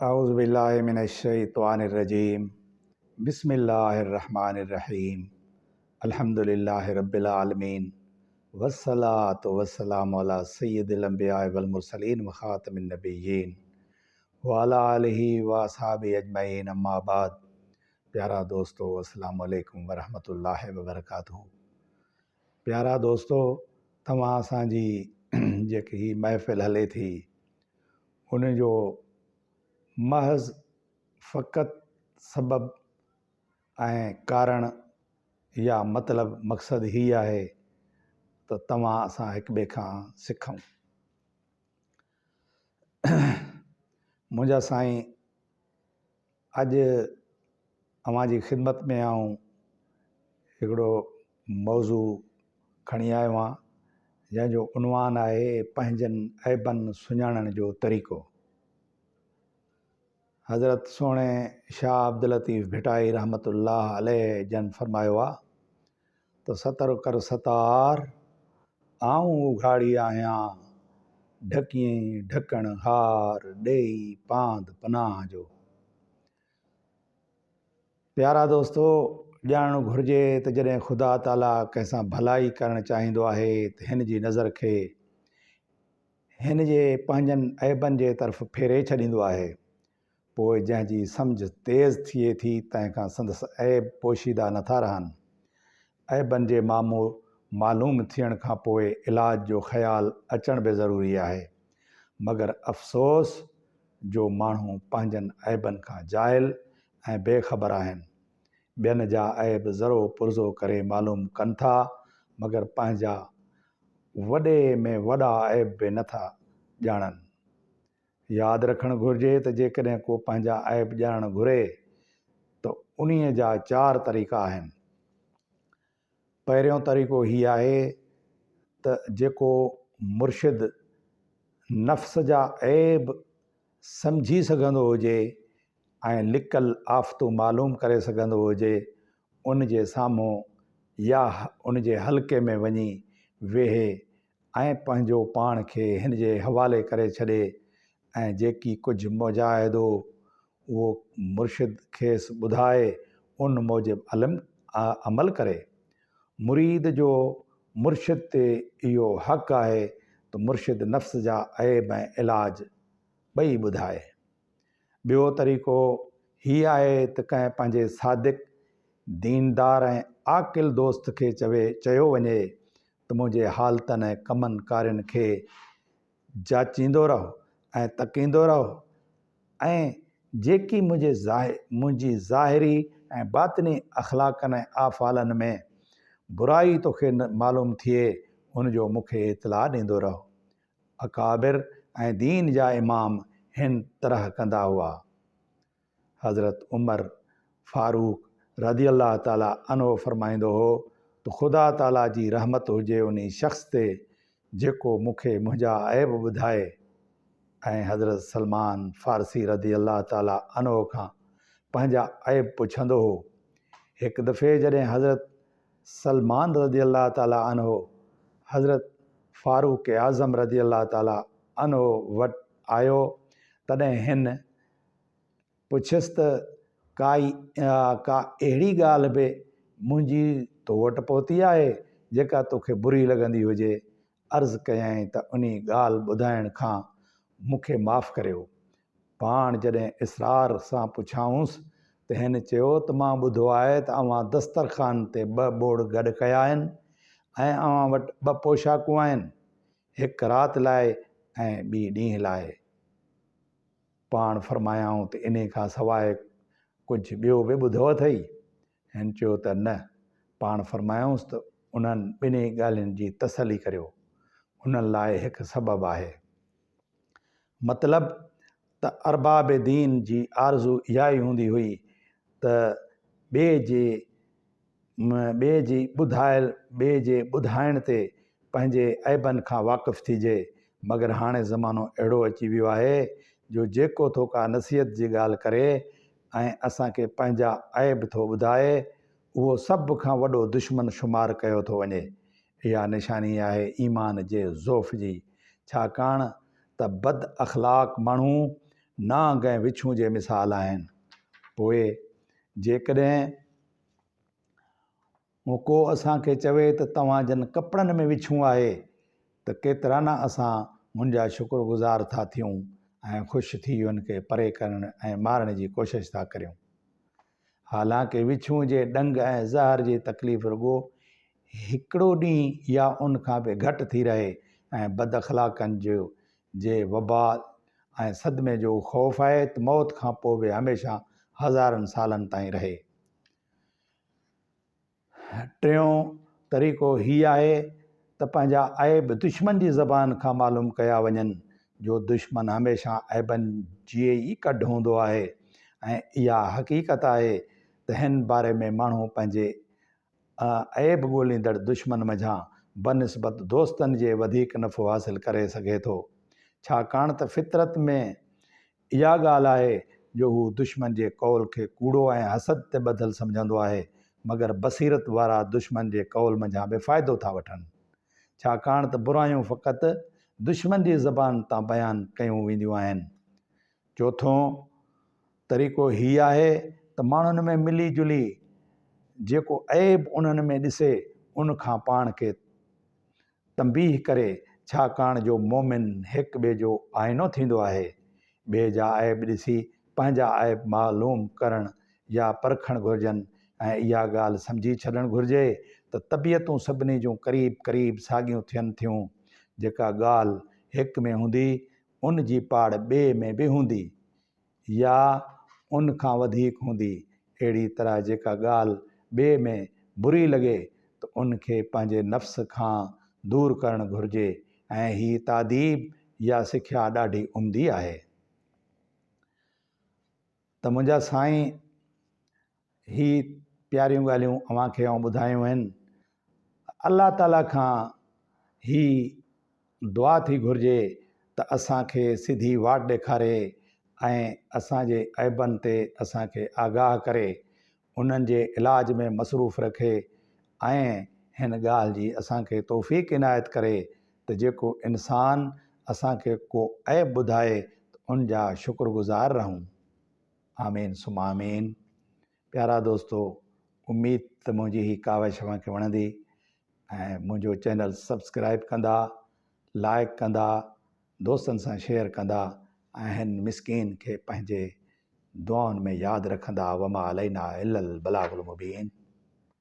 اعوذ بالله من الشيطان الرجيم بسم الله الرحمن الرحيم الحمد لله رب العالمين والصلاة والسلام على سيد الانبياء والمرسلين وخاتم النبيين وعلى آله واصحابه اجمعين اما بعد پيارا دوستو السلام عليڪم ورحمة الله وبرڪاته پيارا دوستو توهان اسان جي جيڪي هي محفل هلي ٿي ان جو محض فقط سبب ۽ ڪارڻ يا مطلب مقصد هي آهي ته توهان اسان هڪ ٻئي کان سکون. منهنجا سائين اڄ اوهان جي خدمت ۾ آئون هڪڙو موضوع کڻي آيو آهيان جنهن جو عنوان آهي پنهنجن عيبن سڃاڻڻ جو طريقو. حضرت سهڻي شاهه عبداللطيف ڀٽائي رحمة الله عليه جن فرمايو آهي ته ستر ڪر ستار، آئون اگهاڙي آهيان، ڍڪيئين ڍڪڻ هار، ڏيئي پاند پناهه جو. پيارا دوستو! ڄاڻڻ گهرجي ته جڏهن خدا تعاليٰ ڪنهن سان ڀلائي ڪرڻ چاهيندو آهي ته هن جي نظر کي هن جي پنهنجن عيبن جي طرف ڦيري ڇڏيندو آهي. پوء جنهن جي سمجهه تيز ٿئي ٿي تنهن کان سندس عيب پوشيده نٿا رهن. عيبن جي معلوم ٿيڻ کان پوء علاج جو خيال اچڻ به ضروري آهي. مگر افسوس جو ماڻهو پنهنجن عيبن کان جاهل ۽ بي خبر آهن. ٻين جا عيب ذرو پرزو ڪري معلوم ڪن ٿا مگر پنهنجا وڏي ۾ وڏا عيب به نٿا ڄاڻن. ياد رکڻ گهرجي ته جيڪڏهن ڪو پنهنجا عيب ڄاڻڻ گهري ته انهيء جا چار طريقا آهن. پهريون طريقو هي آهي ته جيڪو مرشد نفس جا عيب سمجهي سگهندو هجي ۽ لڪل آفتون معلوم ڪري سگهندو هجي، ان جي سامهون يا ان جي حلقي ۾ وڃي ويهي ۽ پنهنجو پاڻ کي هن جي حوالي ڪري ڇڏي ۽ جيڪي ڪجهه مجاهدو اهو مرشد کيس ٻڌائي ان موجب علم عمل ڪري. مريد جو مرشد تي اهو حق آهي ته مرشد نفس جا عيب ۽ علاج ٻئي ٻڌائي. ٻيو طريقو هي آهي ته ڪنهن پنهنجي صادق، ديندار ۽ عاقل دوست کي چوي چيو وڃي ته منهنجي حالتن ۽ ڪمن ڪارين کي جاچيندو رهه ۽ تڪيندو رهه ۽ جيڪي منهنجي منهنجي ظاهري ۽ باطني اخلاقن ۽ افعالن ۾ برائي توکي معلوم ٿئي ان جو مون کي اطلاع ڏيندو رهه. اڪابر ۽ دين جا امام هن طرح ڪندا هئا. حضرت عمر فاروق رضي الله تعالٰي عنه فرمائيندو هو ته خدا تعالٰي جي رحمت هجي انهي شخص تي جيڪو مون کي منهنجا عيب ٻڌائي ۽ حضرت سلمان فارسي رضي الله تعالٰي عنه کان پنهنجا عيب پڇندو هو. هڪ دفعي جڏهن حضرت سلمان رضي الله تعالٰي عنه حضرت فاروق اعظم رضي الله تعالٰي عنه وٽ آيو تڏهن هن پڇيس ته ڪائي ڪا اهڙي ڳالهه به منهنجي تو وٽ پهتي آهي، جيڪا توکي بري لڳندي هجي؟ عرض ڪيائين ته انهي ڳالهه ٻڌائڻ کان مون کي معاف ڪريو. پاڻ جڏهن اصرار سان پڇيائونس ته هن چيو ته مان ٻڌو آهي ته اوهان دسترخوان تي ٻه ٻوڙ گڏ ڪيا آهن ۽ اوهان وٽ ٻه پوشاڪون آهن، هڪ رات لاء ۽ ٻي ڏينهن لاء. پاڻ فرمايائون ته انهي کان سواء ڪجهه ٻيو به ٻڌو اٿئي؟ هن چيو ته نه. پاڻ فرمايائونس ته انهن ٻنهي ڳالهين جي تسلي ڪريو. انهن لاء هڪ سبب آهي. مطلب ته ارباب دين جي آرزو اها ئي هوندي هئي ته ٻئي جي ٻئي جي ٻڌايل ٻئي جي ٻڌائڻ تي پنهنجي عيبن کان واقف ٿيجي، مگر هاڻي زمانو اهڙو اچي ويو آهي جو جيڪو ٿو ڪا نصيحت جي ڳالهه ڪري ۽ اسان کي پنهنجا عيب ٿو ٻڌائي، اهو سڀ کان وڏو دشمن شمار ڪيو ٿو وڃي. اها نشاني آهي ايمان جي ضعف جي، ڇاڪاڻ ته بد اخلاق ماڻهو نانگ ۽ وڇون جي مثال آهن. پوء جيڪڏهن ڪو اسان کي چوي ته توهان جن ڪپڙن ۾ وڇون آهي ته ڪيترا نه اسان هن جا شڪر گذار ٿا ٿيون ۽ خوش ٿي هن کي پري ڪرڻ ۽ مارڻ جي ڪوشش ٿا ڪريون. حالانڪه وڇون جي ڏنگ ۽ زهر جي تڪليف رڳو هڪڙو ڏينهن يا ان کان به گهٽ ٿي رهي ۽ بداخلاقن جو جي وبال ۽ صدمي جو خوف آهي ته موت کان پوء به هميشه هزارن سالن تائين رهي. ٽيون طريقو هي آهي ته پنهنجا عيب دشمن جي زبان کان معلوم ڪيا وڃن، جو دشمن هميشه عيبن جي ئي ڪڍ هوندو آهي ۽ اها حقيقت آهي ته هن باري ۾ ماڻهو پنهنجي عيب ڳوليندڙ دشمن منجهان بنسبت دوستن جي وڌيڪ نفعو حاصل ڪري سگهي ٿو، ڇاڪاڻ ته فطرت ۾ اها ڳالهه آهي جو هو دشمن جي قول کي ڪوڙو ۽ حسد تي ٻڌل سمجهندو آهي، مگر بصيرت وارا دشمن جي قول منجهان به فائدو ٿا وٺن. ڇاڪاڻ ته برايون فقط دشمن جي زبان تان بيان ڪيون وينديون آهن. چوٿون طريقو هي آهي ته ماڻهن ۾ ملي جلي جيڪو عيب انهن ۾ ڏسي ان کان پاڻ کي تنبيهه ڪري، ڇاڪاڻ جو مؤمن هڪ ٻئي جو آئينو ٿيندو آهي. ٻئي جا عيب ڏسي پنهنجا عيب معلوم ڪرڻ يا پرکڻ گهرجن ۽ اها ڳالهه سمجهي ڇڏڻ گهرجي ته طبيعتون سڀني جون قريب قريب ساڳيون ٿين ٿيون. جيڪا ڳالهه هڪ ۾ هوندي، ان جي پاڙ ٻئي ۾ به هوندي. يا ان کان وڌيڪ هوندي. اهڙي طرح جيڪا ڳالهه ٻئي ۾ بري لڳي ته ان کي پنهنجي نفس کان دور ڪرڻ گهرجي ۽ هي تاديب يا سکيا ڏاڍي عمدي آهي. ته منهنجا سائين هي پياريون ڳالهيون اوهان کي آئون ٻڌايون آهن. الله تعاليٰ کان هي دعا ٿي گهرجي ته اسان کي سڌي واٽ ڏيکاري ۽ اسان جي عيبن تي اسان کي آگاهه ڪري، انهن جي علاج ۾ مصروف رکي ۽ هن ڳالهه جي اسان کي توفيق عنايت ڪري ته جيڪو انسان اسان کي ڪو عيب ٻڌائي ته ان جا شڪرگذار رهون. آمين ثم آمين پيارا دوستو اميد ته منهنجي هي ڪاوش اوهان کي وڻندي ۽ منهنجو چينل سبسڪرائب ڪندا لائڪ ڪندا دوستن سان شيئر ڪندا ۽ هن مسڪين کي پنهنجي دعائن ۾ ياد رکندا وما علينا الا البلاغ المبين.